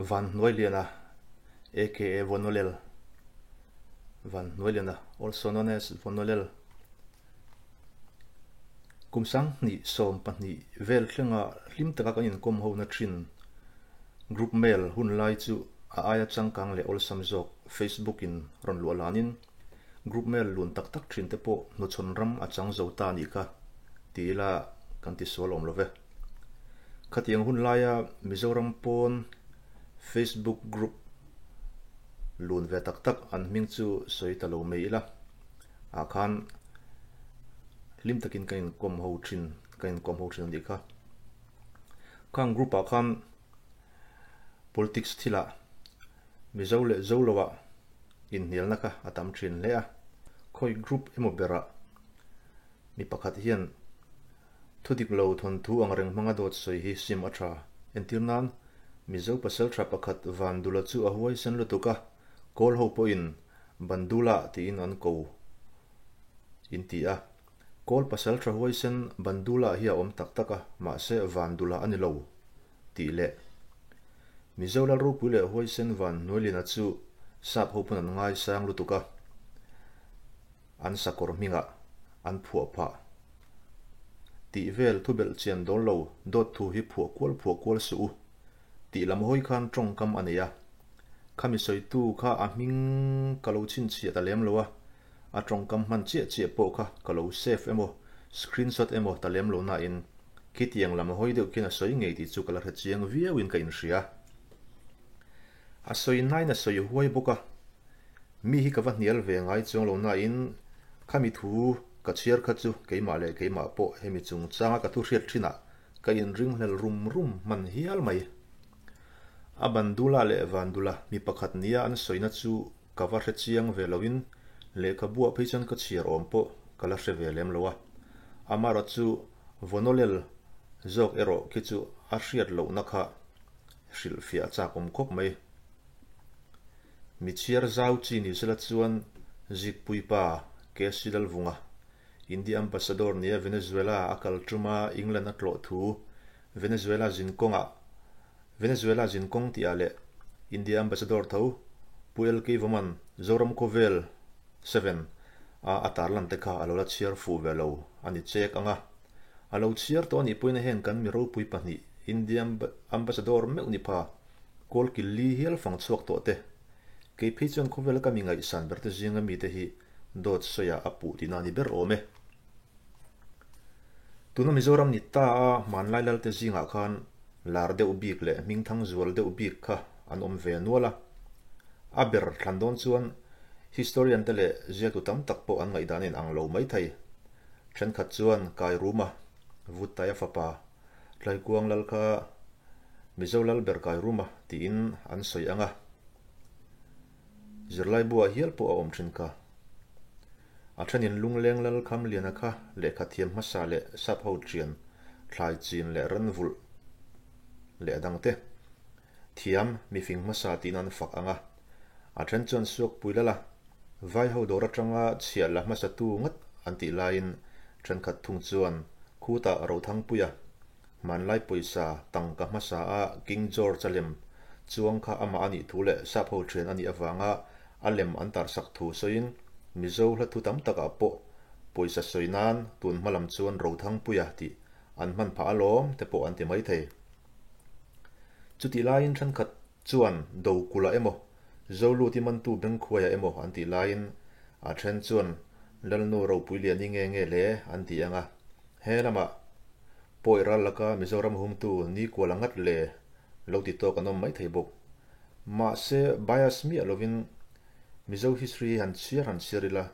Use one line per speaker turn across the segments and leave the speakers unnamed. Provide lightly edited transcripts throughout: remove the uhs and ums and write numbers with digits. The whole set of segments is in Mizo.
Vanhnuailiana aka Vonolel Vanhnuailiana also known as Vonolel Kum 2012 vel thlenga hlim taka kan inkawm hona thin group mail hun lai chu a aia changkang leh awlsam zawk Facebook in rawn luah lanin group mail lun tak tak thin te pawh hnuchhawn ram a chang zo ta anih kha ti ila kan ti sual awm lo ve. Khatiang hun laia Mizoram pawn Facebook group lun ve tak tak an hming chu sawi ta lo mai ila ah khan hlim takin kan inkawm ho thin kan inkawm ho thin a nih kha. Khang group ah khan politics thilah Mizo leh Zolo ah inhnialna kha a tam thin hle a, khawi group emaw berah mi pakhat hian Thu dik lo thawnthu ang reng hmanga dawt sawi hi sim a tha. Entir nan, Mizo pasaltha pakhat Vandula chu a huaisen lutuk a, Kawl ho pawhin Bandula tiin an ko in ti a. Kawl pasaltha huaisen Bandula hi a awm tak tak a, mahse Vandula a ni lo tih leh Mizo Lalropui leh huaisen Van Hnuailina chu sap ho pawn an ngaisang lutuk a. An sakawr hmingah an phuah phah tih vel thubelh chian dawl lo dawt thu hi phuah kual phuah kual suh u tih lam hawi khan tawngkam a nei a. Khami sawitu kha a hming ka lo chhinchhiah ta lem lo a, a tawngkam hman chiah chiah pawh kha ka lo save emaw screenshot emaw ta lem lo nain khitiang lam hawi deuh khian a sawi ngei tih chu ka la hre chiang viauin ka inhria. A sawi nain a sawi huai bawk a. Mi hi ka va hnial ve ngai chuang lo nain khami thu ka chhiar kha chu keimah leh keimah pawh hemi chungchanga ka thu hriat thinah ka inringhlel rum rum hman hial mai. A bandula leh vandula mi pakhat nia an sawina chu ka va hre chiang ve loin lehkhabuah phei chuan ka chhiar awm pawh ka la hre ve lem lo a. Amaherawh chu Vonolel zawk erawh khi chu a hriat lohna kha hrilhfiah a chak awm khawp mai. Mi chhiar zau chi ni sela chuan Zikpuipa KC Lalvunga, India Ambassador nia Venezuela a kal tuma England a tlawh thu Venezuela zinkawngah Venezuela zinkawng tihah leh India Ambassador tho Pu LK Vawman Zoram Khawvel 7 a a tarlan te kha a lo la chhiar fuh ve lo a ni chek ang a. A lo chhiar tawh a nih pawhin heng kan mi ropui pahnih India Ambassador meuh ni pha Kawl kil li hial fang chhuak tawh te. Kei phei chuan khawvela ka mi ngaihsan ber te zinga mite hi dawt sawiah a puh tihna a ni ber awm e. Tuna Mizoram ni ta a hmanlai lal te zingah khan lar deuh bik leh hmingthang zual deuh bik kha an awm ve nual a. A ber thlan dawn chuan historian te leh ziaktu tam tak pawh an ngaihdan in ang lo mai thei. Thenkhat chuan Kairuma, Vuttaia fapa, Tlaikuang lal kha Mizo lal ber kai rum a tiin an sawi ang a, zirlaibuah hial pawh a awm thin kha. A thenin Lungleng lal Khamliana kha lehkha thiam hmasa leh sap ho thian thlai chin leh ran vulh leh a dangte thiam mifing hmasa tiin an fak ang a, a then chuan Suakpui lala Vaiho dawr atanga chhiah la hmasatu ngat an tih laiin thenkhat thung chuan khutah Rothangpuia Hmanlai pawisa tangka hmasa a King George a lem chuang kha amah a nih thu leh sap ho thian a nih avanga a lem an tarsak thu sawiin Mizo hla thu tam takah pawh pawisa sawi nan tun hma lam chuan Rothangpuia tih an hman phah alawm te pawh an ti maithei. Chutih laiin thenkhat chuan Dokula emaw Zoluti mantu Bengkhuaia emaw an tih laiin a then chuan Lalnu Ropuiliani nge nge le an ti ang a, he lamah pawi ral laka Mizoram humtu Nikuala ngat le lo ti tawk an awm maithei bawk. Mahse bias miah lovin Mizo history hi han chhiar han chhiar ila,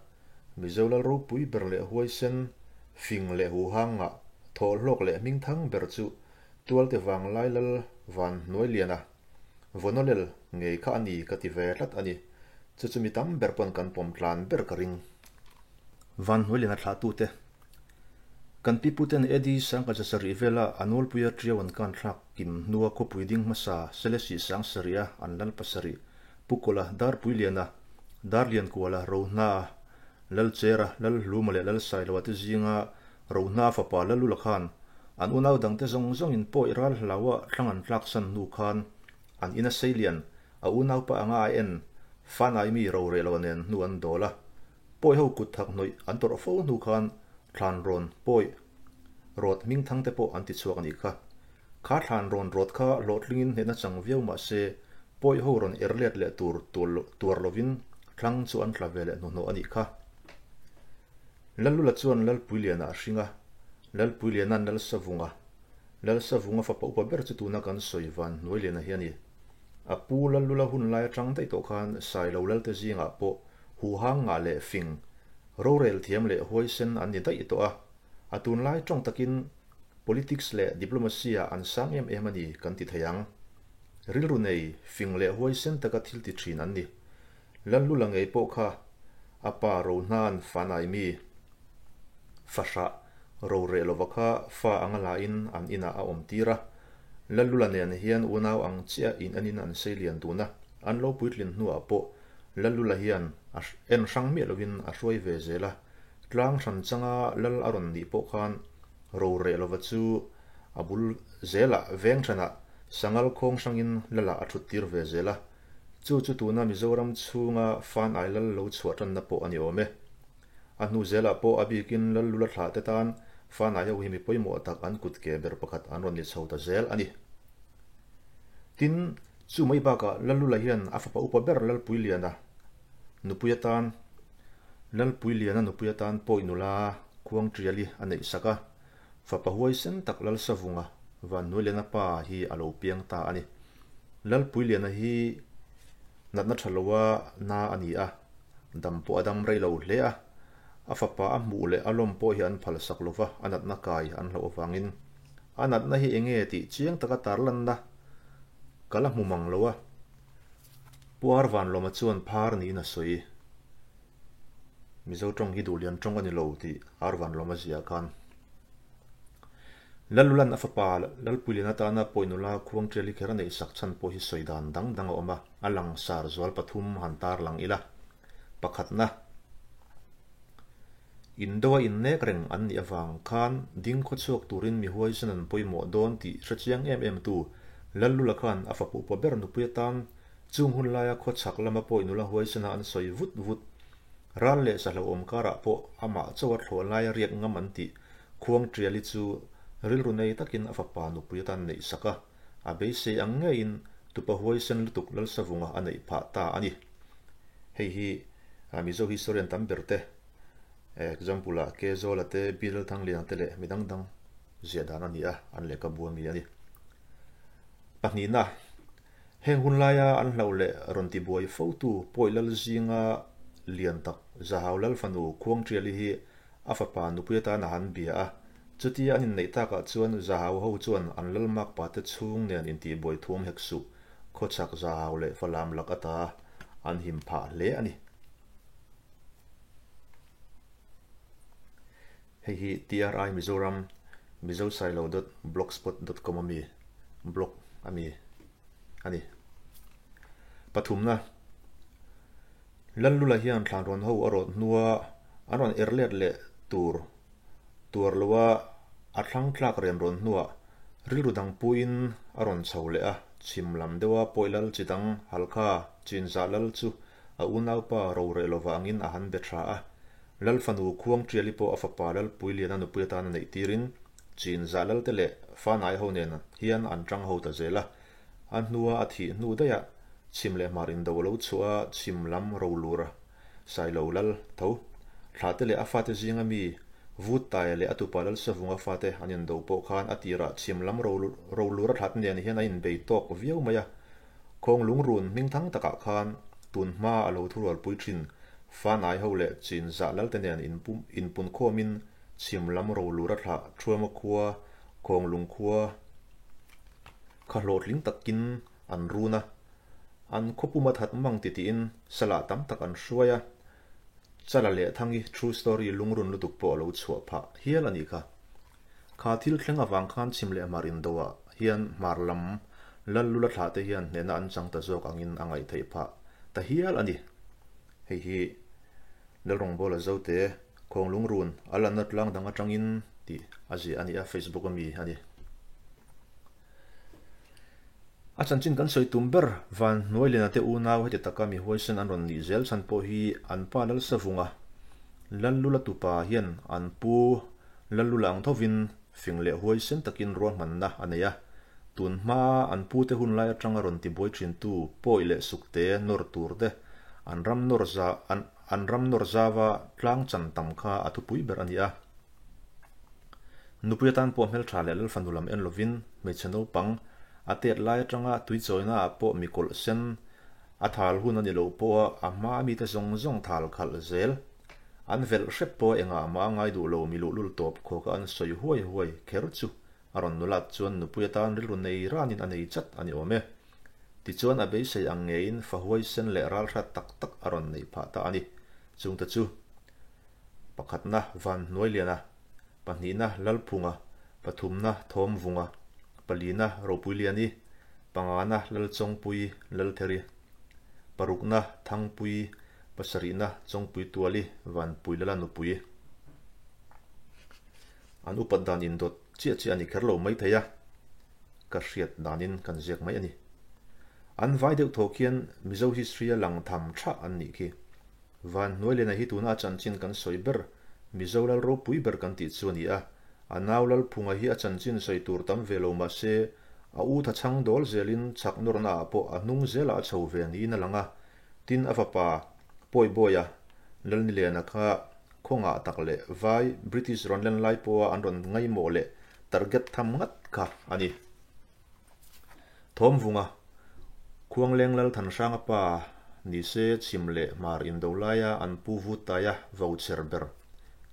Mizo Lal ropui ber leh huaisen, fing leh huhang ngah, thawhhlawk leh hmingthang ber chu Tualte Vanglai Lal Van Hnuailiana, Vonolel ngei kha a ni ka ti ve tlat a ni. Chu chu mi tam ber pawn kan pawm tlan ber ka ring. Van Hnuailiana thlahtute Kan piputen AD 1700 vela a nawlpuia ṭiau an kan thlak kim hnua khawpui ding hmasa Selesih Sangsarih-a an lal pasarih Pu Kawla Darpuiliana, Darliankuala, Rohna-a, Lalchera, Lalhluma leh Lalsailoa te zinga Rohna fapa Lalula khan an unau dangte zawng zawngin pawi ral hlaua thlang an tlaksan hnu khan. An ina seilian, a unaupa anga a en fanai mi roreh lo nen hnu an dawl a. Pawi ho kut thak hnawih an tawrh fo hnu khan thlan rawn pawi rawt hmingthang te pawh an ti chhuak a nih kha. Kha thlan rawn rawt kha hlawhtlingin hnehna chang viau mah se pawi ho rawn er let leh tur tuar lovin thlang chu an tla ve leh hnuhnawh a nih kha. Lallula chuan Lalpuiliana a hring a, Lalpuiliana'n Lalsavunga, Lalsavunga fapa upa ber chu tuna kan sawi van Hnuailiana hi a ni. A pu Lallula hun lai atang daih tawh khan Sailo Lalte zingah pawh huhang ngah leh fing, rorel thiam leh huaisen an ni daih tawh a, a tunlai tawng takin politics leh diplomacy-ah an sang em em a ni kan ti thei ang. Rilru nei, fing leh huaisen taka thil ti thin an ni. Lallula ngei pawh kha a pa Rohnan fanai mi fahrah roreh lova kha fa anga lain an inah a awm tir a. Lallula nen hian unau ang chiah in enin an sei lian dun a, an lo puitlin hnuah pawh Lallula hian a en hrang miah lovin a hruai ve zel a. Tlang hran changa lal a rawn nih pawh khan roreh lova chu a bul zelah veng hranah sangal khawng hrangin lalah a thut tir ve zel a. Chu chu tuna Mizoram chhunga Fan Ai Lal lo chhuah tanna pawh a ni awm e. A hnu zelah pawh a bikin Lal Lula thlah te tan Fan Ai ho hi mi pawimawh tak an kut ke ber pakhat an rawn ni chho ta zel a ni. Tin, chu mai bakah Lal Lula hian a fapa upa ber Lalpuiliana nupui atan Lalpuiliana nupui atan pawi nula Khuangṭiali a neih sak a, Fapa huaisen tak Lalsavunga Vannuailiana pa hi a lo piang ta a ni. Lalpuiliana hi natna tha loa na a ni a, dam pawh a dam rei lo hle a. A fapa a hmuh leh a lawm pawh hi an phalsak lova a natna kai an hlauh avangin a natna hi enge tih chiang taka tarlanna ka la hmu mang lo a. Puar Vanlawma chuan phar niin a sawi. Mizo tawng hi duhlian tawng a ni lo tih Arvan lawm a ziah khan Lalulan a fapa Lalpuilian atana pawi nula Khuangṭiali kher a neih sak chhan pawh hi sawi dan dang dang a awm a, a langsar zual pathum han tar lang ila. Pakhatna, Indo a innek reng an nih avang khan ding khawchhuak turin mi huaisen an pawimawh dawn tih hrechiang em em tu Lallula khan a fapa upa ber nupui atan Chung hun laia khawchhak lama pawi nula huaisena an sawi vut vut. Ral leh sahlauhawm karah pawh amah chawa thlawh laia riak ngam an tih Khuangṭiali chu rilru nei takin a fapa nupui atan neih sak a, a beisei ang ngeiin tupa huaisen lutuk Lalsavunga a neih phah ta a ni. Hei hi Mizo historian tam ber te, example ah Kezawla te, Bill Thangliana te leh mi dang dang ziah dan a ni a, an lehkhabu ami a ni. Pahnihna. Heng hun laia an hlauh leh rawn tibuai fotu Pawi Lal zinga lian tak Zahau Lal fanu Khuangṭiali hi a fapa nupui atan a han bia a. Chutia an inneih takah chuan Zahau ho chuan an lal makpa te chhung nen intihbuai thuam hek suh, khawchhak Zahau leh Falam lak ata an him phah hle a ni. Hei hi TRI Mizoram mizosailo dot blogspot dot com ami blog ami a ni. Pathumna, Lallula hian thlanrawn ho a rawt hnua an rawn er let leh tur tuar loa a thlang tlak rian rawn hnuah rilru dang puiin a rawn chho leh a, chhim lam deuha pawi lal chi dang Halkha Chinzah lal chu a unaupa roreh lova angin a han be tha a. Lal fanu Khuangṭiali pawh a fapa Lalpuiliana nupui atan a neih tirin Chinzah Lalte leh Fanai ho nen hian an ṭang ho ta zel a. A hnua a thih hnu daihah chhim leh hmar indo a lo chhuah a, chhim lam rolur a Sailo Lal tho. Thlahte leh a fate zinga mi Vuttaia leh a tupa Lalsavunga fate an indo pawh khan a tirah chhim lam rolur a thlahte nen hian a inbei tawk viau mai a. Khawng lungrun hmingthang takah khan tun hma a lo thurualpui thin Fanai ho leh Chinzah Lalte nen inpun khawmin chhim lam rolura thlah Thuama khua, Khawnglung khua kha hlawhtling takin an run a, an khawpum a that mang titiin salah tam tak an hruai a, Chala leh Thangi true story lungrun lutuk pawh a lo chhuah phah hial a nih kha. Kha thil thleng avang khan chhim leh hmar indoah hian hmar lam lal lula thlah te hian hnehna an chang ta zawk angin a ngaih theih phah ta hial a ni. Hei hi Lalrawngbawla Zote Khawnglungrun a lanna tlang dang atangin tih a ziah a ni a, Facebook ami a ni. A chanchin kan sawi tum ber Van Hnuailiana te unau heti taka mi huaisen an rawn nih zel chhan pawh hi an pa Lalsavunga, Lallula tupa hian an pu Lallula ang thovin fing leh huaisen takin ruahmanna a nei a. Tun hmaa an pute hun lai atanga rawn tibuai thintu pawi leh sukte nawr tur te an ram nawr za an an ram nawr zava tlang chan tam kha a thupui ber a ni a. Nupui atan pawh hmeltha leh lalfanu lam en lovin hmeichhe naupang a tet lai atanga tui chawina ah pawh mi kawlh sen a thal hun a ni loh pawha a hma mite zawng zawng thal khalh zel an velh hrep pawha engah mah a ngai duh lo mi luhlul tawp khawka an sawi huai huai kher chu a rawn nulat chuan nupui atan rilru nei ranin a nei chat a ni awm e. Tichuan a beisei ang ngeiin fa huaisen leh ralhrat tak tak a rawn neih phah ta a ni. Chungte chu. Pakhatna Van Hnuailiana, pahnihna Lalphunga, pathumna Thawmvunga, palina Ropuiliani, pangana Lalchawngpui Laltheri, parukna Thangpui, pasarihna Chawngpuituali Vanpuilala nupui. An upat dan indawt chiah chiah a ni kher lo maithei a, ka hriat danin kan ziak mai a ni. An vai deuh thaw khian Mizo history a lang tham tha an nih khi. Van Hnuailiana hi tuna a chanchin kan sawi ber, Mizo lal ropui ber kan tih chu a ni a. A nau Lalphunga hi a chanchin sawi tur tam ve lo mah se, a u tha chhang dawl zelin chhak nawrna ah pawh a hnung zelah a chho ve niin a lang a. Tin a fapa, Pawibawiha, Lalniliana kha khaw ngah tak leh vai British rawn len lai pawha an rawn ngaihmawh leh target tham ngat kha a ni. Thawmvunga, Khuangleng Lal Thanhranga pa ni se chhim leh hmar indo laia an pu vut taia vo chher ber.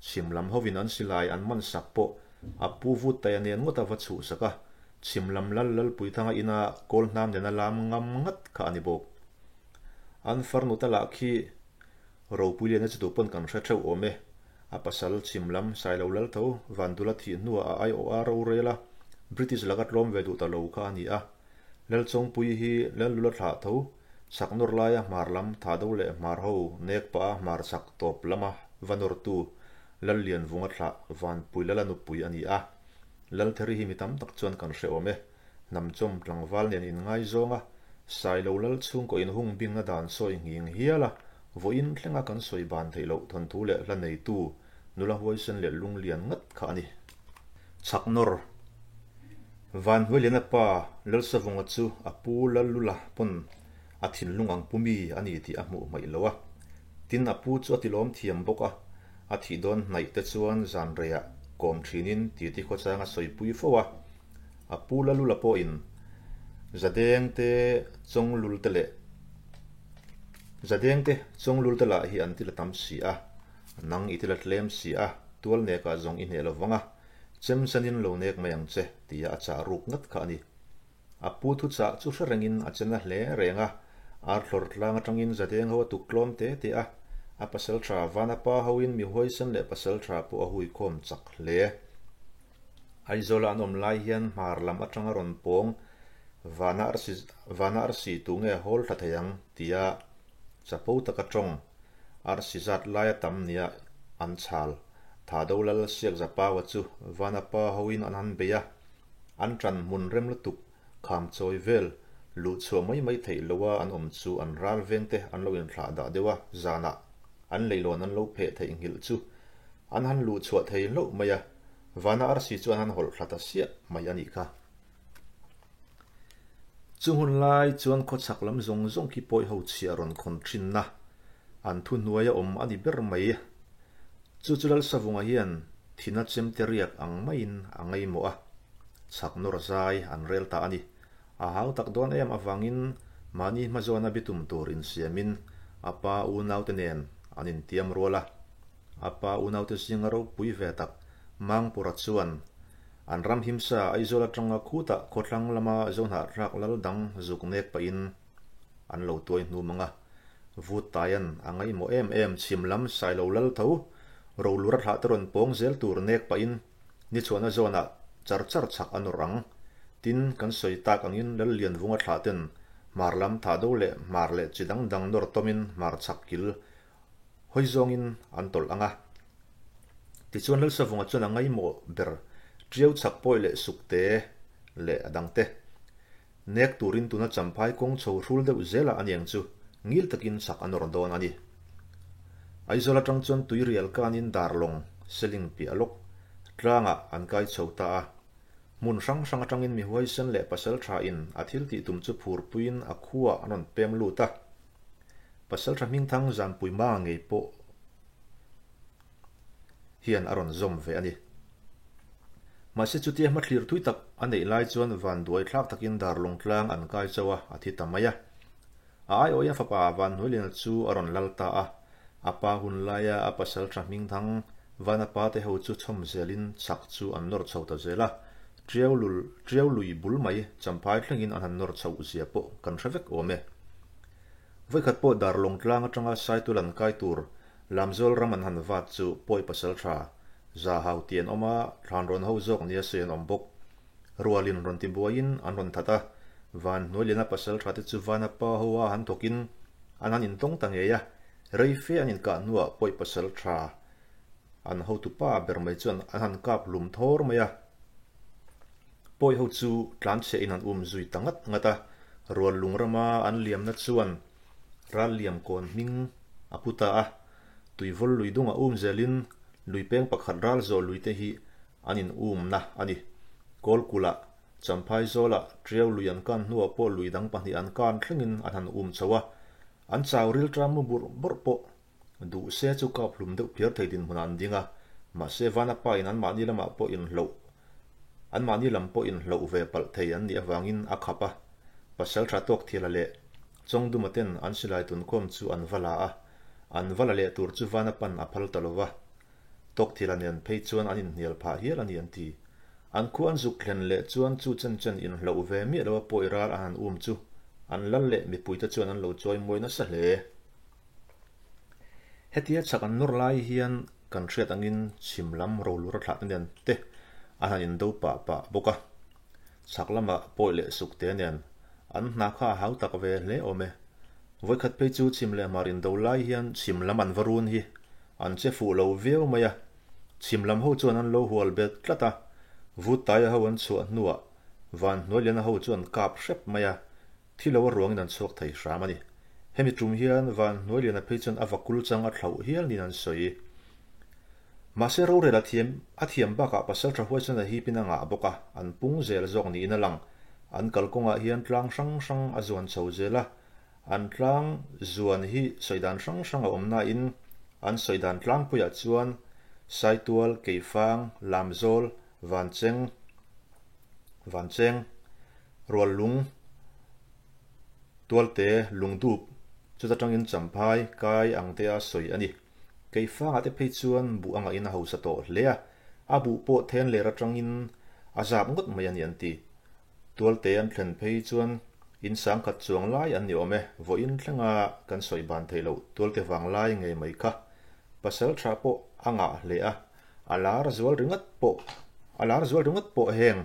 Chhim lam hovin an silai an man sak pawh a pu vut taia nen ngawt a va chhuhsak a, chhim lam Lal Lalpuithanga ina kawl hnam nena lam ngam ngat kha a ni bawk. An farnu ta lah khi Ropui Liana chu tu pawn kan hre theuh awm e. A pasal chhim lam Sailo lal tho Vandula thih hnuah a aiawh a rorel a, British laka tlawm ve duh ta lo kha a ni a. Lalchawngpui hi Lallula thlah tho, chhak nawr laia hmar lam Thado leh hmar ho nek pah a hmar chhak tawp lama va nawrtu Lallianvunga thlah Vanpui Lala nupui a ni a. Laltheri hi mi tam tak chuan kan hre awm e. Hnamchawm tlangval nen inngaizawng a, Sailo lal chhungkaw inhung bingna dan sawi nghing hial a, vawiin thlenga kan sawi ban theih loh thawnthu leh hla neitu nula huaisen leh lunglian ngat kha a ni. Chhaknawr Vanhnuailiana pa Lalsavunga chu a pu Lallula pawn a thinlung ang pu mi a ni tih a hmuh hmaih lo a, tin a pu chu a tilawm thiam bawk a, a thih dawn hnaih te chuan zan reiah kawm thinin titi khawchang a sawipui fo a. A pu Lalula pawhin Zadeng te Chawnglul te leh Zadeng te Chawnglul te lah hi an ti la tam si a, nang i ti la tlem si a, tual nekah zawng i hneh lo vang a, chem sanin lo nek mai ang che, tia a chah ruk ngat kha a ni. A pu thuchah chu hre rengin a chen a hle reng a, arthlawr tlang atangin Zadeng ho a tuk tlawm te te a, a pasaltha Vanapa hoin mi huaisen leh pasaltha pawh a huikhawm chak hle. Aizawla an awm lai hian hmar lam atanga rawn pawng vana arsi vana arsi tu nge hawl thla thei ang tia chapo taka tawng arsi zat laia tam nia an chhal. Thado lal Siak Zapaua chu vana pa hoin an han bei a, an tan hmun rem lutuk kham chawi vel luh chhuah mai mai theih loa an awm chu an ral vengte an lo inthlah dah deuh a, zanah an leihlawn an lo pheh theih nghilh chu An han luh chhuah thei hlauh mai a, vana arsi chu an han hawlh thla ta siah mai a nih kha. Chu hun lai chuan khawchhak lam zawng zawng khi pawi ho chhiah rawn khawn thinna an thu hnuai a awm a ni ber mai. Chu chu Lalsavunga hian thina chemte riak ang maiin a ngaihmawh a, chhak nawr zai an rel ta a ni. A hau tak dawn em avangin mahni hmazawna bitum tur insiamin a pa unaute nen an intiam rual a. A pa unaute zinga ropui ve tak Mangpura chuan an ram himsa Aizawl atanga khutah khawthlang lama Zohnahthlak lal dang zuk nek pahin an lo tuai hnu mang a. Vut Taian a ngaihmawh em em chhim lam Sailo lal tho rolura thlah te rawn pawng zel tur nek pahin nichhuahna zawnah char char chhak a nawrh ang. Tin, kan sawi tak angin Lal Lianvunga thlah ten hmar lam thah do leh hmar leh chi dang dang nawr tawmin hmar chhak kil Hawi zawngin an tawlh ang a. Tichuan Lalsavunga chuan a ngaimawh ber Tiau chhak pawi leh sukte leh a dangte. Nek turin tuna Champhai kawng chho hrul deuh zelah aniang chu ngil takin chak a nawr dawn a ni. Aizawl atang chuan tuirial kanin Darlawng, Seling piah lawk, tlangah an kai chho ta a. Hmun hrang hrang atangin mi huaisen leh pasal thain a thil tih tum chu phurpuiin a khuaah an rawn pem lut a. Pasal tha hmingthang Zanpui Manga ngei pawh hian a rawn zawm ve a ni. Mahse chutia hmathlir thui tak a neih lai chuan vanduai thlak takin Darlawng tlang an kai chauh a, a thi ta mai a. A aiawia fapa Vanhnuailiana chu a rawn lal ta a, a pa hun laia a pasal tha hmingthang Vanapa te ho chu chhawm zelin chak chu an nawr chho ta zel a, Tiau lul Tiau lui bul mai Champhai thlengin an han nawr chhoh zia pawh kan hre vek awm e. Vawikhat pawh Darlawng tlang atanga Saitul an kai tur Lamzawl ram an han vat chu pawi pasal tha za hau tih an awm a, thlan rawn ho zawk nia sawi an awm bawk. Rualin rawn ti buaiin an rawn that a, van hnuai liana pasal tha te chu vana pa ho a han thawkin an han intawng ta ngei a, rei fe an inkah hnuah pawi pasal tha an hotu pa ber mai chuan an han kap lum thawr mai a. Pawi ho chu tlanchhiah in an um zui ta ngat ngat a, rual lung rama an liamna chuan ral liam kawn hming a pu ta a, tuivawl lui dungah um zelin lui peng pakhat ral zawh lui te hi an in umna a ni. Kawlkulh-ah, Champhai zawlah Tiau lui an kan hnuah pawh lui dang pahnih an kan thlengin an han um chho a, an chau rilṭam mu burh burh pawh duh se chu kap hlum deuh phiar thei dinhmunah an ding a, mahse Vanapa in anmahni lamah pawh inhloh anmahni lam pawh inhloh ve palh thei an nih avangin a khap a, Pasalṭha Tawkthiala leh Chawngduma ten an silai tunkhawm chu an va la a, an va la leh tur chu Vanapan a phal ta lo va. Tawkthila nen phei chuan an inhnial phah hial a ni an ti. An khu an zuk thlen leh chuan chu chen chen inhloh ve miah lo a pawi ral a han um chu an lal leh mipuite chuan an lo chawi mawi nasa hle. Hetia chak an nawr lai hian kan hriat angin chhim lam rolura thlah te nen te an han indo pah pah bawk a. Chhak lamah pawi leh suk te nen an hna kha a hau tak ve hle awm e. Vawikhat phei chu chhim leh hmar indo lai hian chhim lam an va run hi an che fuh lo viau mai a, chhim lam ho chuan an lo hual bet tlat a, Vuttaia ho an chhuah hnuah Vanhnuailiana ho chu an kap hrep mai a, thi lo a ruangin an chhuak thei hram a ni. Hemi tum hian Vanhnuailiana phei chuan a vakul chang a thlauh hial niin an sawi. Mahse rorel a thiam a thiam bakah pasal tha huaisan a hipin a ngah bawk a, an pung zel zawk niin a lang. An kalkawngah hian tlang hrang hrang a zuan chho zel a, An tlang zuan hi sawi dan hrang hrang a awm nain an sawi dan tlangpuiah chuan Saitual, Keifang, Lamzawl, Vancheng, Vancheng, Ruallung, Tualte, Lungdup, chuta tangin Champhai, Kai ang te a sawi a ni. Keifangah te phei chuan buh a ngahin a hausa tawh hle a, a buh pawh then ler atangin a zap ngawt mai a ni an ti. Tualte an thlen phei chuan in sangkhat chuang lai an ni awm e, vawiin thlenga kan sawi ban theih loh tualte vang lai ngei mai kha. Pasal tha pawh a ngah hle a, a lar zual ringawt pawh a lar zual ringawt pawh heng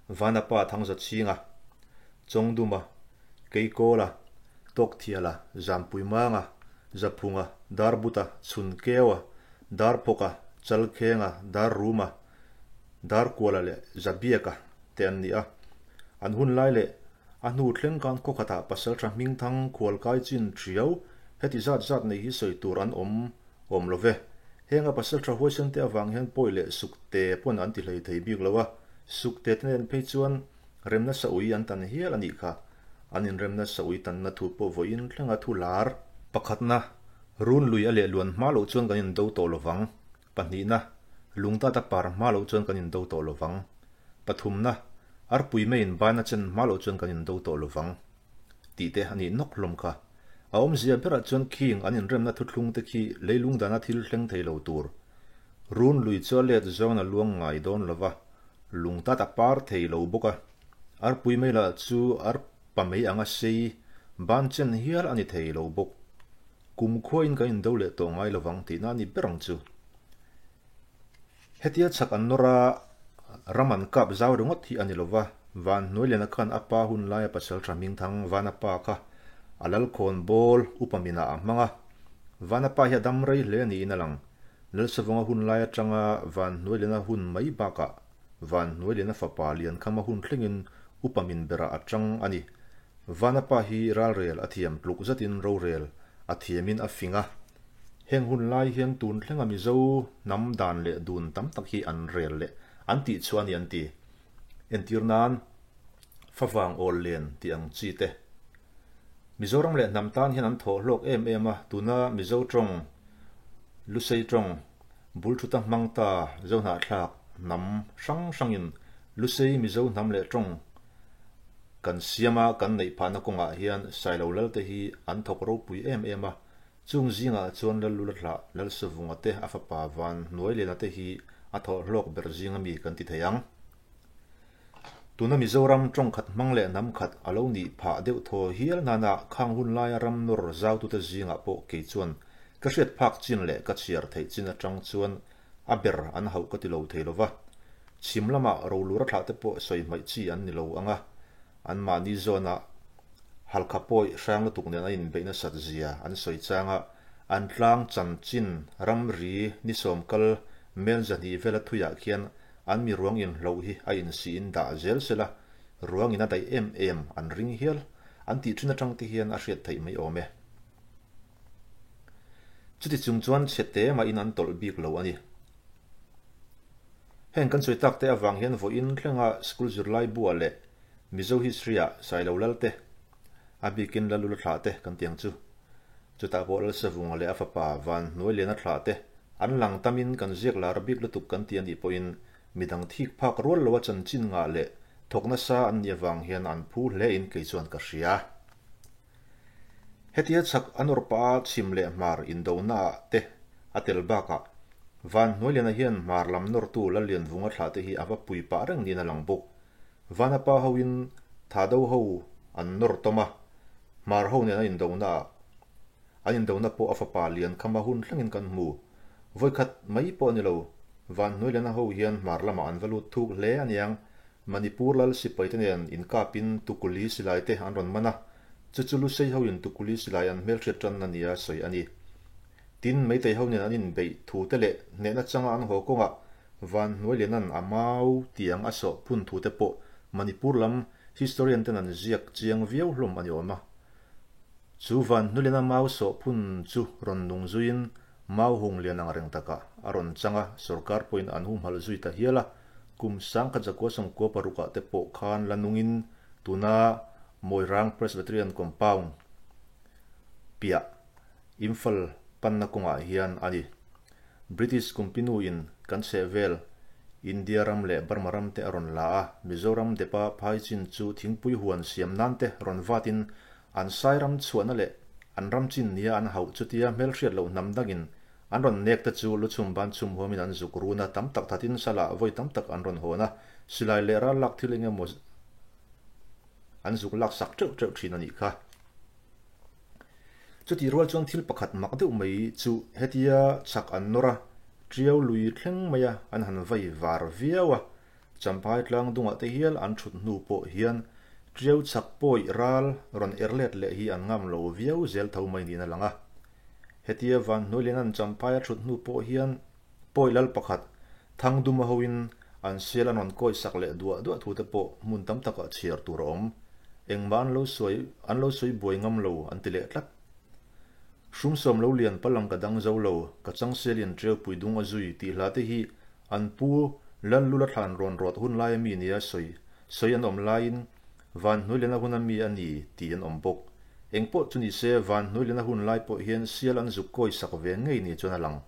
Vanapa Thangzachhinga, Chawngduma, Keikawla, Tawkthiala, Zampuimanga, Zaphunga, Darbuta, Chhunkeua, Darphawka, Chalkhenga, Darruma, Darkuala leh Zabiaka te an ni a. An hun lai leh a hnu thleng khan khaw khatah pasaltha hmingthang khualkai chin thiau heti zat zat nei hi sawi tur an awm awm lo ve. Heng a pasaltha huaisen te avang hian pawi leh sukte pawn an ti hlei thei bik lo a, sukte te nen phei chuan remna sa ui an tan hial a nih kha. An inremna sa ui tanna thu pawh vawiin thlenga thu lar. Pakhatna, run lui a lehluan hma loh chuan kan indo tawh lo vang. Pahnihna, lungtata par hma loh chuan kan indo tawh lo vang. Pathumna, arpui meiin baina chen hma loh chuan kan indo tawh lo vang. Tih te a nih nawk hlawm kha. A awmzia berah chuan khing an inremna thuthlung te khi leilung dana thil thleng thei lo tur. Run lui chu a let zawngin a luang ngai dawn lo va, lungtat a par thei lo bawk a. Arpui mei lah chu arpa mei anga sei ban chen hial a ni thei lo bawk. Kum khuain kan indo leh tawh ngai lovang tihna a ni ber ang chu. Hetia chhak an nawr a, ram an kap zau ringawt hi a ni lova, Vanhnuailiana khan a pa hun laia pasal tha hmingthang Vanapa kha a lalkhawn bawl upa minah a hmang a. Vanapa hi a dam rei hle niin a lang. Lalsavunga hun lai atanga Vanhnuailiana hun mai bakah Vanhnuailiana fapa Liankhama hun thlengin Upa min berah a tang a ni. Vanapa hi ralrel a thiam tluk zetin rorel a thiamin a fing a. Heng hun lai hian tun thlenga Mizo hnam dan leh dun tam tak hi an rel leh an tih chhuah a ni an ti. Entir nan, Favang awl len tih ang chi te. Mizoram leh hnam tan hian an thawh hlawk em em a, tuna Mizo tawng, Lusei tawng, bul thuta hmang ta Zohnahthlak hnam hrang hrangin Lusei Mizo hnam leh tawng kan siama kan neih phahna kawngah hian Sailo Lalte hi an thawk ropui em em a, chung zingah chuan Lallula thlah Lalsavunga te a fapa Van Hnuailiana te hi a thawh hlawk ber zing ami kan ti thei ang. Tuna Mizoram tawng khat hmang leh hnam khat a lo nih phah deuh thaw hial nana khang hun laia ram nawr zautute zingah pawh kei chuan ka hriat phak chin leh ka chhiar theih chin atang chuan a ber an hauh ka ti lo thei lova. Chhim lamah rolura thlah te pawh sawi hmaih chi an ni lo ang a, anmahni zawna Halkha pawi hrang lutuk nen an inbeih nasat zia an sawi chang a, an tlang chanchin ramri ni sawm kal mel 200 vela thuiah khian an mi ruang inhloh hi a insiin dah zel sela, ruang in a daih em em an ring hial an tih thin atang te hian a hriat theih mai awm e. Chuti chung chuan chhe te mahin an tawlh bik lo a ni. Heng kan sawi tak te avang hian vawiin thlenga school zirlai buah leh Mizo history ah Sailo Lal te, a bikin Lalula thlah te kan tiang chu. Chutah pawh Lalsavunga leh a fapa Van Hnuailiana thlah te an lang tamin kan ziak lar bik lutuk kan ti a nih pawhin midang thik phak rual loa chanchin ngah leh thawk nasa an nih avang hian an phu hle in kei chuan ka hria. Hetia chhak a nawr pah a chhim leh hmar indona ah te a tel bakah Van Hnuailiana hian hmar lam nawrtu Lallianvunga thlah te hi a va pui pah reng niin a lang bawk. Vanapa hoin Thado ho an nawr tawm a, hmar ho nen an indona ah an indona pawh a fapa lian khama hun thlengin kan hmu. Vawikhat mai pawh a ni lo, Van Hnuailiana ho hian hmar lamah an va lut thuk hle aniang Manipur lal sipaite nen inkapin Tukuli silai te an rawn man a, chu chu Lusei hoin Tukuli silai an hmelhriat tan a nia sawi a ni. Tin, Meitei ho nen an inbeih thu te leh hnehna changa an haw kawngah Van Hnuailianan a mau tiang a sawh phun thu te pawh Manipur lam historian ten an ziak chiang viau hlawm a ni awm a. Chu Van Hnuailiana mau sawh phun chu rawn nung zuiin Mau hung lian ang reng takah a rawn chang a, sorkar pawhin an humhalh zui ta hial a, kum 1996 ah te pawh khan la nungin tuna Moirang Presbyterian Compound piah Imphal panna kawngah hian a ni. British kumpinu in kan chhehvel India ram leh Burma ram te a rawn la a, Mizoram depa phai chin chu thingpui huan siam nan te rawn vatin An sai ram chhuahna leh an ram chin nia an hauh chutia hmelhriat loh hnam dangin an rawn nek te chu luchhum ban chhum huamin an zuk run a, tam tak thatin salah vawi tam tak an rawn hawn a, silai leh ral lak thil eng emaw an zuk lak sak teuh teuh thin a nih kha. Chutih rual chuan thil pakhat mak deuh mai chu hetia chak an nawr a, tiau lui thleng mai a an han vai var viau a, Champhai tlang dungah te hial an thut hnu pawh hian Tiau chhak pawi ral rawn er let leh hi an ngam lo viau zel tho mai niin a lang a. Hetia Van Hnuailiana'n Champhai a thut hnu pawh hian pawi lal pakhat Thangduma hoin an sial an rawn kawi sak leh duah duah thu te pawh hmun tam takah chhiar tur a awm. Engmah an lo sawi an lo sawi buai ngam lo an ti leh tlat. Hrumsawm lo lian palang ka dang zo lo, ka changselin Tiaupui dung a zui tih hla te hi An pu Lallula thlan rawn rawt hun laia mi nia sawi sawi an awm laiin Van Hnuailiana huna mi a ni tih an awm bawk. Engpawh chu ni se Van Hnuailiana hun lai pawh hian sial an zuk kawi sak ve ngei ni chuan a lang.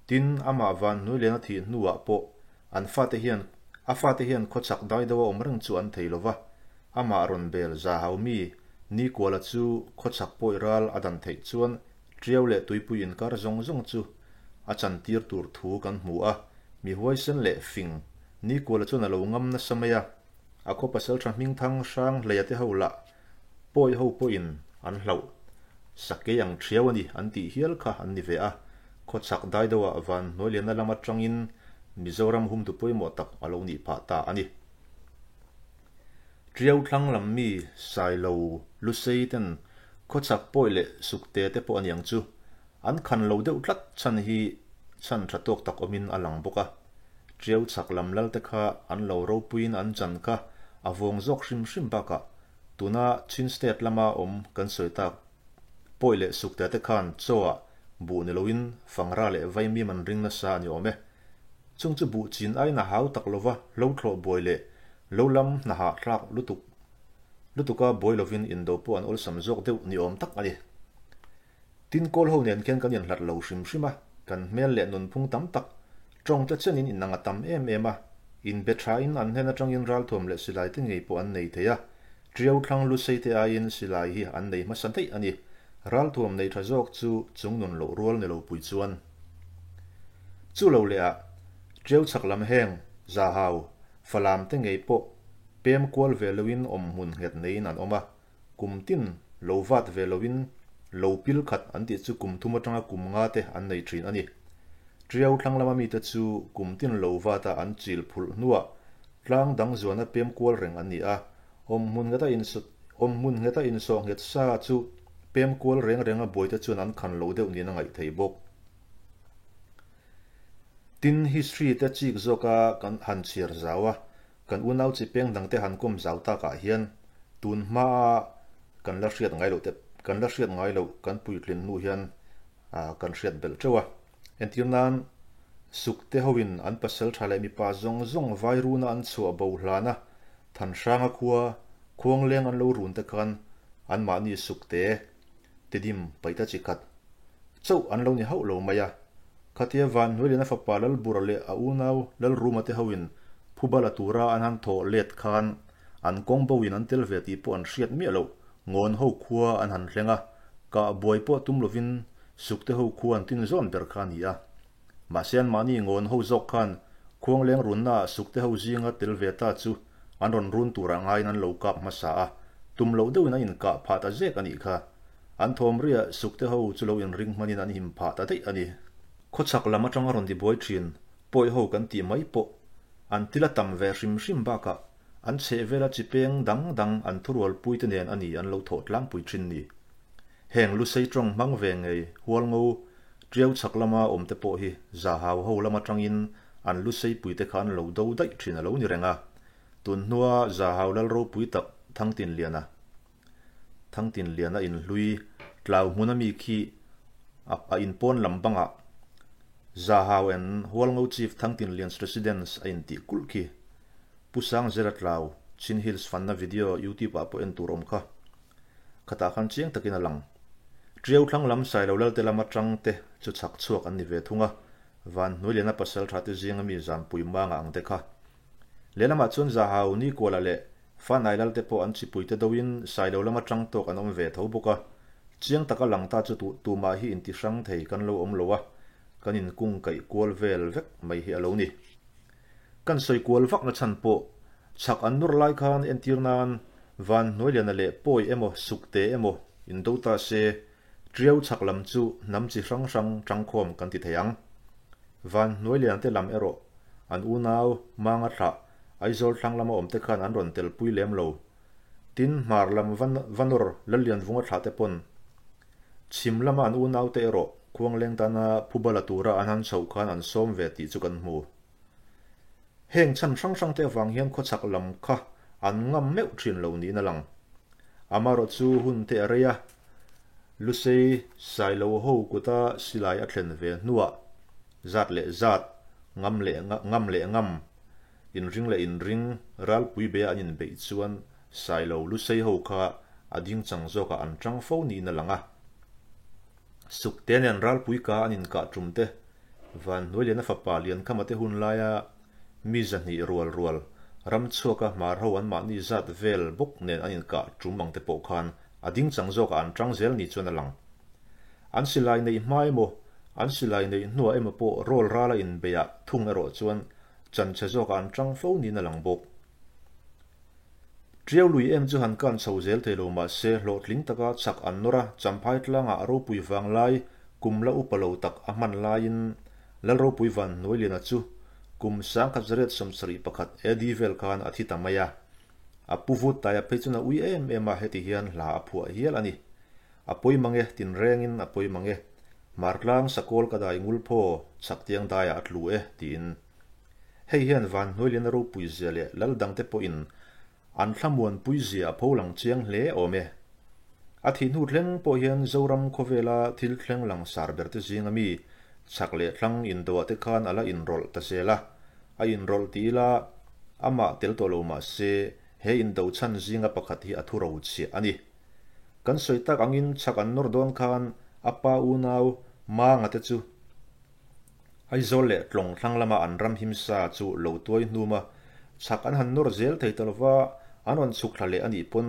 Tin, amah Van Hnuailiana thih hnuah pawh an fate hian a fate hian khawchhak dai deuha awm reng chu an thei lova, amah rawn bel za hau mi Nikuala chu khawchhak pawi ral a dan theih chuan Tiau leh tuipui inkar zawng zawng chu a chantir tur thu kan hmu a, mi huaisen leh fing Nikuala chuan a lo ngam nasa mai a, a khaw pasaltha hmingthang hrang hleia te ho lah pawi ho pawhin an hlauh sakei ang thiau a ni an tih hial kha an ni ve a, khawchhak dai deuhah van hnuailiana lam atangin Mizoram humtu pawimawh tak a lo nih phah ta a ni. Tiau thlang lam mi Sailo Lusei ten khawchhak pawi leh sukte te pawh a niang chu An khan lo deuh tlat chhan hi chhan tha tawk tak awmin a lang bawk a. Tiau chhak lam lal te kha an lo ropuiin an chan kha a vawng zawk hrim hrim bakah tuna Chin State lama awm kan sawi tak Pawi leh Suktea te khan chaw ah buh ni loin fangra leh vaimim an ring nasa a ni awm e. Chung chu buh chin aiin a hau tak lova hlo thlawh buai leh lo lam hnahah thlak lutuk lutuka buai lovin indo pawh an awlsam zawk deuh ni awm tak a ni. Tin kawl ho nen khian kan inhlat lo hrim hrim a, kan hmel leh nunphung tam tak tawng te chenin inang a tam em em a, inbe thain an hnen atangin ralthuam leh silai te ngei pawh an nei thei a, Tiau thlang lusei te aiin silai hi an nei hmasa daih a ni. Ralthuam nei tha zawk chu chungnun loh rual ni lo pui chuan. Chu lo leh ah Tiau chhak lam heng, Zahau, Falam te ngei pawh pem kual ve loin awm hmun nghet neiin an awm a, kum tin lo vat ve loin lo pil khat an tih chu kum thum atanga kum nga te an nei thin a ni. Tiau thlang lama mite chu kum tin lo vata an chil phulh hnuah tlang dang zuana pem kual reng an ni a, awmhmun ngheta awmhmun ngheta insawh nghet sa chu pem kual reng renga buaite chuan an khan lo deuh niin a ngaih thei bawk. Tin, history te chik zawka kan han chhiar zau a, kan unau chi peng dangte han kawm zau takah hian tun hmaa kan la hriat ngai loh te kan la hriat ngai loh kan puitlin hnu hian kan hriat belh teuh a. Entir nan, Sukte hoin an pasal tha leh mipa zawng zawng vai runa an chhuah bo hlana Thanhranga khua Khuangleng an lo run te khan anmahni Sukte Tidim paihta chi khat chauh an lo ni hauh lo mai a. Khatia Vanhnuailiana fapa Lalbura leh a unau Lalruma te hoin Phubala tura an han thawh let khan an kawng bo in an tel ve tih pawh an hriat miah loh Ngawn ho khua an han thleng a, kah buai pawh tum lovin Sukte ho khua an tin zawn ber kha a ni a. Mahse anmahni Ngawn ho zawk khan Khuangleng runna ah Sukte ho zinga tel ve ta chu an rawn run turah ngaiin an lo kap hmasa a, tum loh deuhin an inkah phah ta zek a nih kha. An thawm riah Sukte ho chu lo inring hmanin an him phah ta daih a ni. Khawchhak lam atanga rawn ti buai thin pawi ho kan tih mai pawh an til a tam ve hrim hrim bakah an chhehvela chi peng dang dang an thurualpui te nen a ni an lo thawh tlangpui thin ni. Heng Lusei tawng hmang ve ngei Hualngo Tiau chhak lama awm te pawh hi Zahau ho lam atangin an Lusei pui te kha an lo do daih thin a lo ni reng a. Tun hnua Zahau lal ropui tak Thangtinliana Thangtinliana inhlui Tlau hmuna mi khi a a inpawn lam bangah Zahau and Hualngo Chief Thangtinlian's Residence a intih kulh khi. Pu Sangzela Tlau, Chin Hills fanna video YouTube ah pawh en tur awm kha. Khatah khan chiang takin a lang. Tiau thlang lam Sailo Lalte lam atang te chu chhak chhuak an ni ve thung a, Van Hnuailiana pasal tha te zinga mi Zanpui Manga ang te kha. Lehlamah chuan Zahau Nikuala leh Fanai Lalte pawh an chipui te doin Sailo lam atang tawk an awm ve tho bawk a. Chiang taka lang ta chu tumah hi inti hrang thei kan lo awm lo a, kan inkung kaih kual vel vek mai hi a lo ni. Kan sawi kual vak na chhan pawh chhak an nawr lai khan entir nan Van Hnuailiana leh Pawi emaw Sukte emaw in do ta se Tiau chhak lam chu hnam chi hrang hrang tangkhawm kan ti thei ang. Van Hnuailiana te lam erawh an unau Manga thlah Aizawl thlang lama awm te khan an rawn tel pui lem lo. Tin Hmar lam Vanawr Lallianvunga thlah te pawn Chhim lama an unau te erawh Khuangleng tana Phubala tura an han chhoh khan an sawm ve tih chu kan hmu. Heng chhan hrang hrang te avang hian khawchhak lam kha an ngam meuh thin lo niin a lang. Amarawh chu hun te a rei a, Lusei Sailo ho kuta silai a thlen ve hnuah zat leh zat, ngam leh ngam leh ngam, inring leh inring, ralpui beia an inbeih chuan Sailo Lusei ho kha a dingchang zawkah an tang fo niin a lang a. Sukte nen ralpui ka an inkah tum te, Van Hnuailiana fapa Liankhama te hun laia mi zahnih rual rual ram chhuaka hmar ho anmahni zat vel bawk nen an inkah tum ang te pawh khan a dingchang zawkah an tang zel ni chuan a lang. An silai neih hma emaw, an silai neih hnuah emaw pawh rawl rala inbeiah thung erawh chuan chanchhe zawkah an tang fo niin a lang bawk. Tiau lui em chu han kan chho zel thei lo mahse hlawhtling taka chak an nawr a, Champhai tlangah a ropui vang lai kum la upa lo tak a hman laiin Lalropui Van Hnuailiana chu kum 1971 AD vel khan a thi ta mai a. A pu vut taia phei chuan a ui em em a, heti hian hla a phuah hial a ni. A pawi mang e, tinrengin a pawi mang e. Hmartlang sakawl ka dai ngul phaw, chhaktiang daiah a tlu e, tiin. Hei hian Vanhnuailiana ropui zia leh lal dangte pawhin An thlamuanpui zia a pholang chiang hle awm e. A thih hnu thleng pawh hian Zoram khawvela thil thleng langsar berte zinga mi chhak leh thlang indoah te khan a la inrawlh ta zel a. A inrawlh ti ila amah tel tawh lo mah se he indo chhan zinga pakhat hi a thu rochhiah a ni. Kan sawi tak angin chhak an nawr dawn khan a pa unau Manga te chu Aizawl leh Tlawng thlang lama an ram himsa chu lo tuai hnum a, chhak an han nawr zel thei ta lova, an rawn chhuk thla leh a nih pawn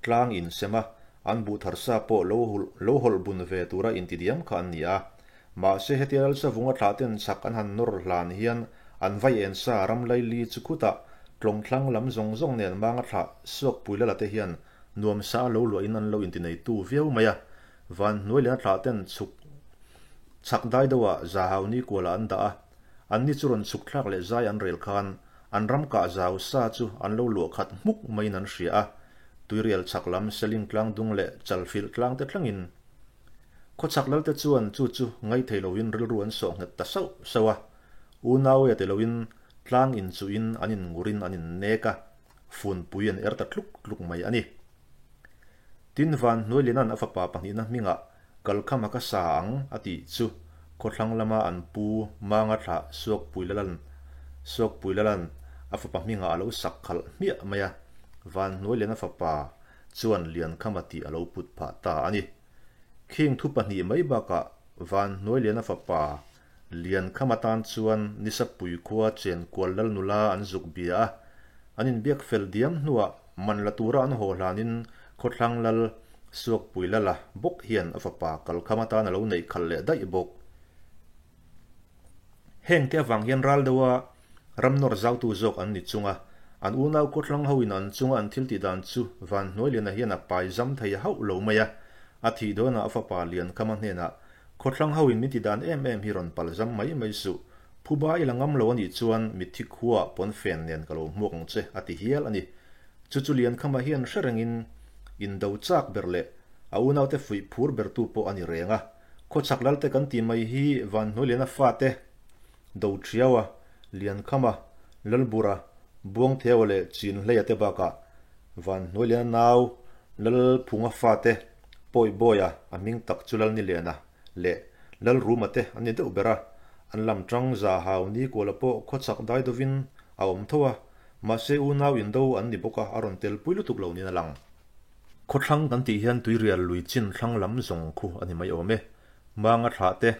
tlang insem a, an buh thar sa pawh lo lo hawlh bun ve tura intidiam kha an ni a. Mahse hetia Lalsavunga thlah ten chhak an han nawr hlan hian an vai en sa ram laili chu khutah Tlawng thlang lam zawng zawng nen manga thlah Suakpui lala te hian nuamsa a lo luahin an lo intineitu viau mai a, Van hnuai leh a thlah ten chhuk chhak dai deuhah Zahau ni kualah an dah a, anni chu rawn chhuk thlak leh zai an rel khan an ram kah zau sa chu an lo luah khat hmuk maiin an hria a, tuirial chhak lam Seling tlang dung leh Chalfilh tlang te thlengin Khawchhak lalte chuan chu chu ngaithei loin rilru an sawh nghet ta sauh sauh a, unau e ti loin tlang inchuhin an inngurin an innek a, funpui an er ta tluk tluk mai a ni. Tin Van Hnuailiana'n a fapa pahnihna hmingah Kalkhama ka sa ang a tih chu khawthlang lama an pu Manga thlah Suakpuilalan Suakpuilalan a fapa hmingah a lo sak khalh hmiah mai a, Van Hnuailiana fapa chuan Liankhama tih a lo put phah ta a ni. Khing thu pahnih mai bakah Van Hnuailiana fapa Liankhama tan chuan Nisapui khua Chenkual lal nula an zuk bia a, an inbiak fel diam hnuah man la tura an haw hlanin khawthlang lal Suakpui lala bawk hian a fapa Kalkhama tan a lo neih khalh leh daih bawk. Hengte avang hian ral deuha ram nawr zautu zawk an ni chung a, an unau khawthlang hoin an chunga an thil tih dan chu Vanhnuailiana hian a pai zam thei hauh lo mai a, a thih dawnah a fapa Liankhama hnenah Khawthlang ho in min ti dan em em hi rawn pal zam mai mai suh. Phuba i la ngam lo a nih chuan mitthi khuaah pawn fen nen ka lo hmuak ang che a ti hial a ni. Chu chu Liankhama hian hre rengin indo chak ber leh a unaute fuih phur bertu pawh a ni reng a. Khawchhak lalte kan ti mai hi Vanhnuailiana fate Doṭhiaua, Liankhama, Lalbura, Buangtheua leh Chinhleia te bakah Vanhnuailiana nau Lalphunga fate Pawihbawia a hming tak chu Lalnilena leh Lalruma te an ni deuh ber a, an lam tang za hau ni kuala pawh khawchhak dai dovin a awm tho a, mahse unau indo an ni bawk a, a rawn tel pui lutuk lo niin a lang. Khawthlang kan tih hian tuirial lui chin thlang lam zawng khu a ni mai awm e. Manga thlah te,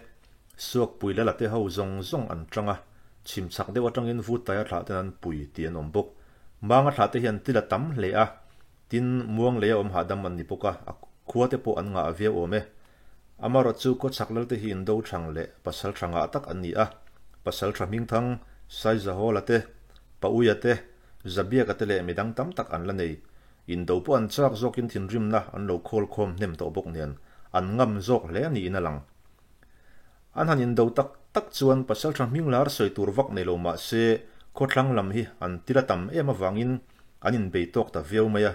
Suakpui lala te ho zawng zawng an tang a, chhim chhak deuh atangin Vutaia thlah ten an pui tih an awm bawk. Manga thlah te hian til a tam hle a, Tin, muang lei a awm hahdam an ni bawk a, a khua te pawh an ngah viau awm e. Amarawt chu khawchhak lalte hi indo thang leh pasal tha ngah tak an ni a, pasal tha Hmingthang, Saizahawla te, Pauia te, Zabiaka te leh midang tam tak an la nei. Indo pawh an chak zawkin thinrimna an lo khawl khawm hnem tawh bawk nen an ngam zawk hle niin a lang. An han indo tak tak chuan pasal tha hming lar sawi tur vak nei lo mah se khawthlang lam hi an til a tam em avangin an inbei tawk ta viau mai a.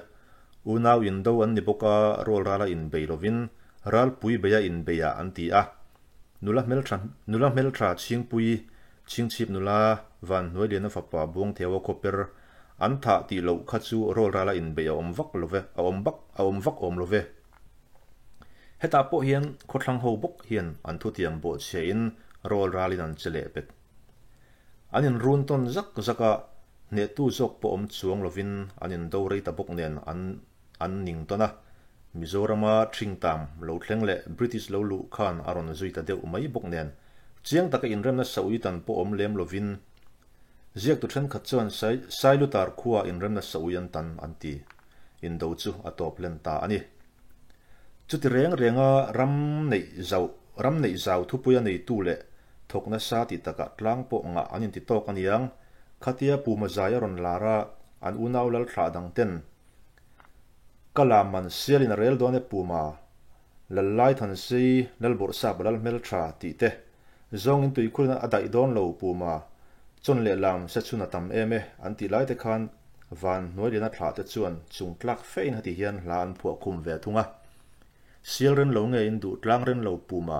Unau indo an ni bawk a, rual rala inbei lovin ralpui beia inbeiah an ti a. Nula hmeltha nula hmeltha Chhingpui, Chhingchhip nula Vanhnuailiana fapa Buangtheua khawper an thah tih loh kha chu rual rala inbeih a awm vak love a awm bak a awm vak awm love. Hetah pawh hian khawthlang ho bawk hian an thutiam bawhchhiahin rawl ralin an che leh pet. An inrun tawn zak zak a, hnehtu zawk pawh awm chuang lovin an indo rei ta bawk nen an an ning tawn a. Mizorama Thingtam lo thleng leh British lo luh khan a rawn zui ta deuh mai bawk nen chiang taka inremna saui tan pawh awm lem lovin ziaktu thenkhat chuan Sailutar khua inremna saui an tan an ti. Indo chu a tawp hlen ta a ni. Chuti reng renga ram neih zauh, ram neih zau thupuia neitu leh thawk nasa tih takah tlang pawh ngah an inti tawk a niang. Khatia Puma zai a rawn lar a, an unau lal thlah dang ten, Ka lam man sialin a rel dawn e Puma, Lal lai than sei, Lal bawrhsap a lal hmeltha tih te, zawngin tuikhur a daih dawn lo Puma, chawn leh lam se chhun a tam em e an tih lai te khan van hnuai liana thlah te chuan chung tlak fein heti hian hla an phuah khum ve thung a. Sial ren lo nge in duh tlang ren lo Puma,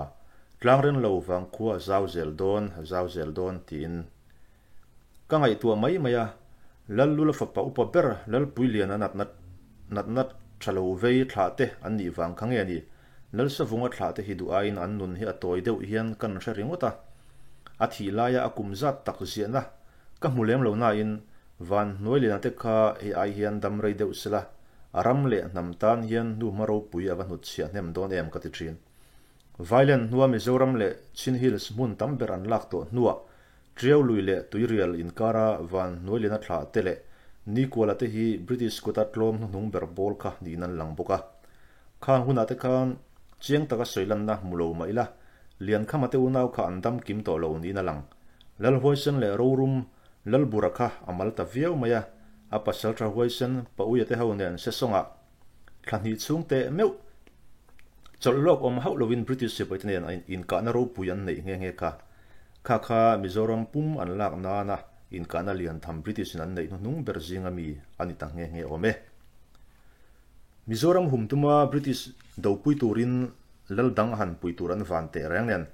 tlang ren lo vangkhua a zau zel dawn, a zau zel dawn tiin. Ka ngaihtuah mai mai a. Lallula fapa upa ber Lalpuiliana natna natna tha lo vei thlah te an nih vang kha nge ni? Lalsavunga thlah te hi duh aiin an nun hi a tawi deuh hian kan hre ringawt a. A thih laia a kum zat tak ziahna ka hmu lem lo nain Van Hnuailiana te kha hei ai hian dam rei deuh sela a ram leh hnam tan hian hnuhma ropui a va hnutchhiah hnem dawn em ka ti thin. Vailen hnua Mizoram leh Chin Hills hmun tam ber an lak tawh hnuah Tiau lui leh Tuirial inkara Van Hnuailiana thlah te leh Nikuala te hi British kuta tlawm hnuhnung ber pawl kha niin an lang bawk a. Khang hunah te khan chiang taka sawi lanna hmu lo mah ila, Liankhama te unau kha an dam kim tawh lo niin a lang. Lalhuaisen leh Rorum Lalbura kha a mal ta viau mai a, a pasaltha huaisen Pauia te ho nen Sesawngah thla hnih chhung teh meuh chawlh lawk awm hauh lovin British sipaite nen a inkahna ropui an neih nghe nghe kha. Kha kha Mizoram pum an lak nana inkahna lian tham British in an neih hnuhnung ber zinga mi a ni ta nghe nghe awm e. Mizoram hum tuma British dopui turin lal dang a han pui tur an van teh reng nen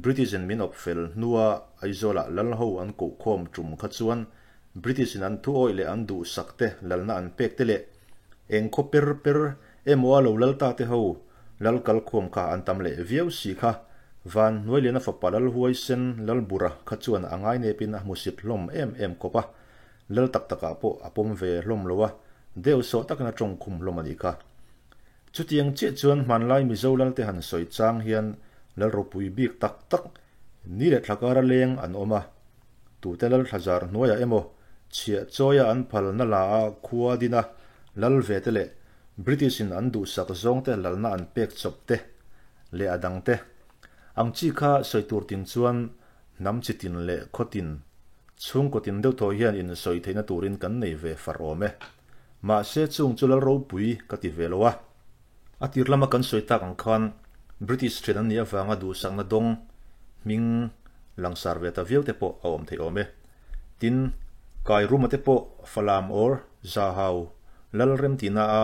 British in min awp fel hnua Aizawlah lal ho an kohkhawm tum kha chuan British in an thuawih leh an duhsak te lalna an pek te leh eng khaw per per emaw a lo lal ta te ho lal kal khawm kha an tam leh viau si kha Van Hnuailiana fapa lal huaisen lal bura kha chuan a ngainep in a hmusit hlawm em em kawp a, lal tak tak ah pawh a pawm ve hlawm lo a, deuh sawh takin a tawng khum hlawm a nih kha. Chutiang chiah chuan hmanlai Mizo lal te han sawi chang hian lal ropui bik tak tak ni leh thla kara leng an awm a, Tute lal thlazar hnuaiah emaw, chhiah chawia an phalna la a khua dina lal ve te leh British in an duhsak zawngte lalna an pek chawp te leh a dang te ang chi kha sawi tur tin chuan hnam chi tin leh khaw tin, chhungkaw tin deuh thaw hian in sawi theihna turin kan nei ve far awm e. Mahse chung chu lal ropui ka ti ve lo a. A tir lama kan sawi tak ang khan British thian an nih avanga duhsakna dawng hming langsar ve ta viau te pawh a awm thei awm e. Tin, Kai Ruma te pawh Falam or Zahau lal remtihna a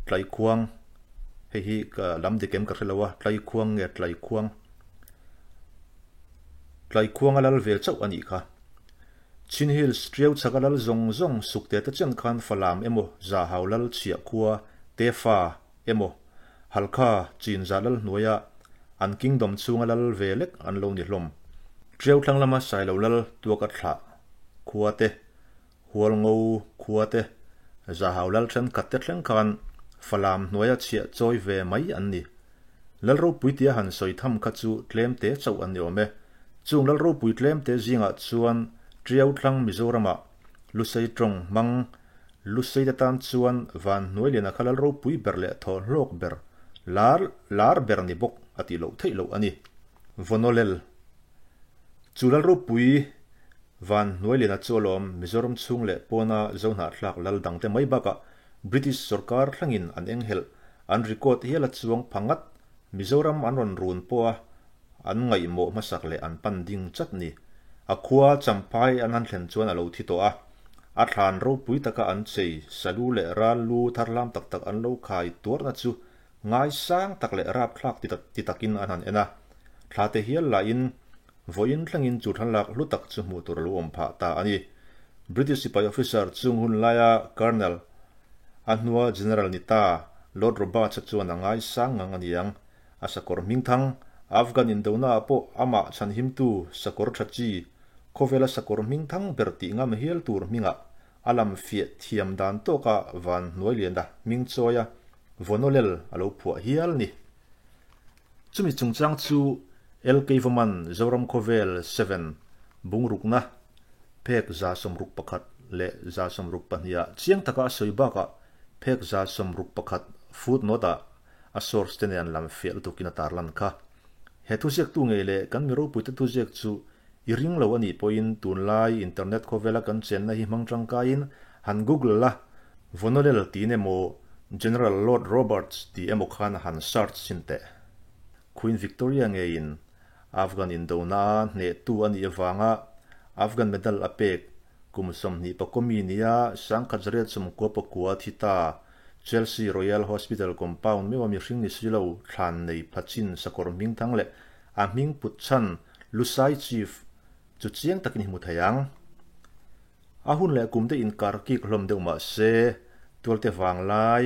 Tlaikhuang, hei hi ka lam dik em ka hre lo a, Tlaikhuang nge Tlaikhuang? Tlaikhuang a lal ve chauh a nih kha. Chin Hills Tiau chhaka lal zawng zawng sukte te chen khan Falam emaw Zahau lal chhiah khua Tefa emaw Halkha Chinzah lal hnuaia an kingdom chhunga lal ve lek an lo ni hlawm. Tiau thlang lama Sailo lal tuak a thlah khua te, Hualngo khua te, Zahau lal thenkhat te thleng khan Falam hnuaia chhiah chawi ve mai an ni. Lal ropui tia han sawi tham kha chu tlem te chauh an ni awm e. Chung lal ropui tlem te zingah chuan Tiau thlang Mizoramah Lusei tawng hmang Lusei te tan chuan Van Hnuailiana kha lal ropui ber leh thaw hlawk ber, lar lar ber ni bawk a tih loh theih loh a ni. Vonolel Chu lal ropui Van Hnuailiana chu alawm Mizoram chhung leh pawna Zohnahthlak lal dangte mai bakah British sorkar thlangin an enghelh An record hial a chuang pha ngat, Mizoram an rawn run pawh a an ngaihmawh hmasak leh an pan ding chat ni. A khua Champhai an han thlen chuan a lo thi tawh a, a thlan ropui taka an chei salu leh ral lu tharhlam tak tak an lo khai tuarna chu ngaisang tak leh rapthlak ti takin an han en a, thla te hial lahin vawiin thlengin chu thlalak hlu tak chu hmuh tur a lo awm phah ta a ni. British sipai officer chung hun laia Colonel A hnua General ni ta, Lord Roberts-a chuan a ngaisang ngang a niang. A sakawr hmingthang, Afghan indonaah pawh amah chhanhimtu sakawr tha chi, khawvela sakawr hmingthang ber tih ngam hial tur hmingah a lam fiah thiam dan tawka van hnuai liana hming chawia Vonolel a lo phuah hial ni. Chumi chungchang chu LK Vaman Zoram Khawvel 7 bungrukna phek 61 leh 62 ah chiang taka a sawi bakah phek 61 footnote ah a source te nen lam fiah lutukin a tarlan kha. He thuziaktu ngei leh kan mi ropuite thuziak chu i ring lo a nih pawhin tunlai internet khawvela kan chenna hi hmang tangkaiin han google la, Vonolel tiin emaw General Lord Roberts tih emaw khan han search chin teh. Queen Victoria ngeiin Afghan indona a hnehtu a nih avanga Afghan medal a pek kum 20 pakomi nia 1999 thi ta Chelsea Royal Hospital compound meuha mihring ni si lo thlan nei phachin sakawr hmingthang leh a hming put chhan Lusai Chief chu chiang takin i hmu thei ang. A hun leh kum te inkar kik hlawm deuh mah se, Tualte Vanglai,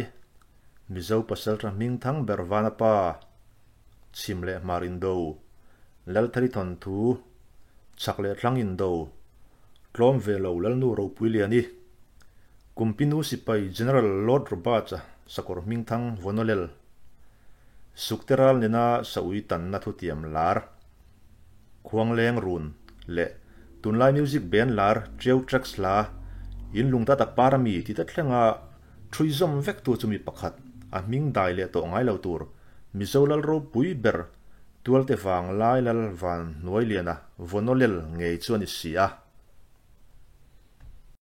Mizo pasalṭha hmingthang ber Vanapa, Chhim leh Hmar Indo, Lalthari thawnthu, Chhak leh Thlang Indo, Tlawm ve lo Lalnu Ropui Liani, Kumpinu Sipai General Lord Roberts-a sakawr hmingthang Vonolel, Sukte ral nena Saui tanna thutiam lar, Khuangleng run leh tunlai music band lar Treu Tracks hla In lungtat a par ami ti ta thlenga ṭhui zawm vek tu chu mi pakhat a hming dai leh tawh ngai lo tur Mizo lal ropui ber Tualte Vanglai Lal Van Hnuailiana Vonolel ngei chu a ni si a.